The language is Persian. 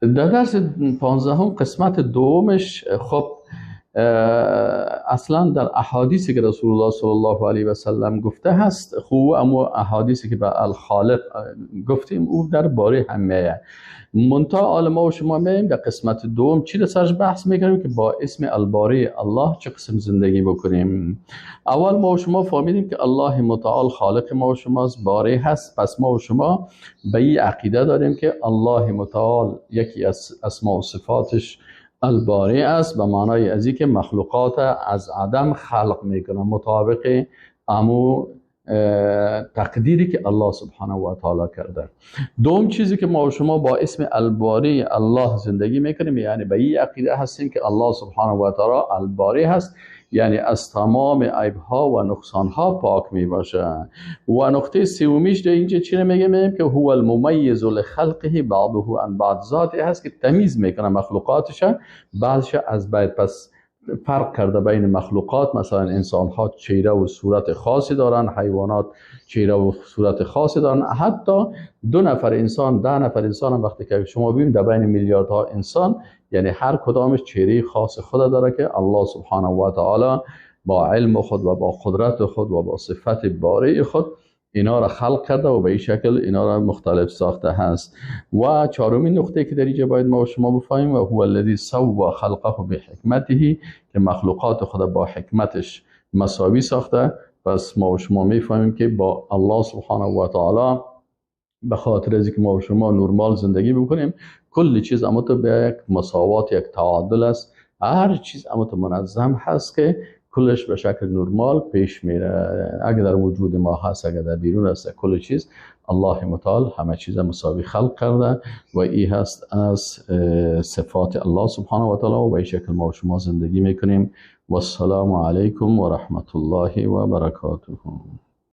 در درس 15 قسمت دومش، خب اصلا در احادیثی که رسول الله صلی الله علیه و سلم گفته هست، خب اما احادیثی که به الخالق گفتیم او در باره همه منتها حالا ما و شما میایم در قسمت دوم چی رو سرش بحث میکنیم که با اسم الباری الله چه قسم زندگی بکنیم. اول ما و شما فهمیدیم که الله متعال خالق ما و شماست، باری هست. پس ما و شما به این عقیده داریم که الله متعال یکی از اسما و صفاتش الباری است، به معنای از که مخلوقات از عدم خلق میکنه مطابق امو تقدیری که الله سبحانه و تعالی کرده. دوم چیزی که ما و شما با اسم الباری الله زندگی میکنیم، یعنی به این عقیده هستیم که الله سبحانه و تعالی الباری هست، یعنی از تمام عیب ها و نقصان ها پاک می باشه. و نقطه سومیش در اینجا چی میگه؟ میگیم که هو الممیز لخلقه بعضه عن بعض، ذاتی هست که تمیز میکنه مخلوقاتش بعضش از بعض. پس فرق کرده بین مخلوقات، مثلا انسان ها چهره و صورت خاصی دارن، حیوانات چهره و صورت خاصی دارن، حتی 2 نفر انسان، 10 نفر انسان هم وقتی که شما ببینید در بین میلیاردها انسان، یعنی هر کدامش چهره خاص خود داره که الله سبحانه و تعالی با علم خود و با قدرت خود و با صفت باری خود اینا را خلق کرده و به این شکل اینا را مختلف ساخته هست. و چهارمین نقطه که در اینجا باید ما و شما بفهمیم، و هو الذی سوی خلقه بحکمته، که مخلوقات خود با حکمتش مساوی ساخته. پس ما و شما میفهمیم که با الله سبحانه و تعالی به خاطر از اینکه ما و شما نرمال زندگی بکنیم، کل چیز اما تو به یک مساوات، یک تعادل است، هر چیز اما تو منظم هست که کلش به شکل نرمال پیش میره. اگر در وجود ما هست، اگر در بیرون هست، کل چیز الله متعال همه چیز مساوی خلق کرده و این هست از صفات الله سبحانه و تعالی و به این شکل ما و شما زندگی میکنیم. و السلام علیکم و رحمت الله و برکاته.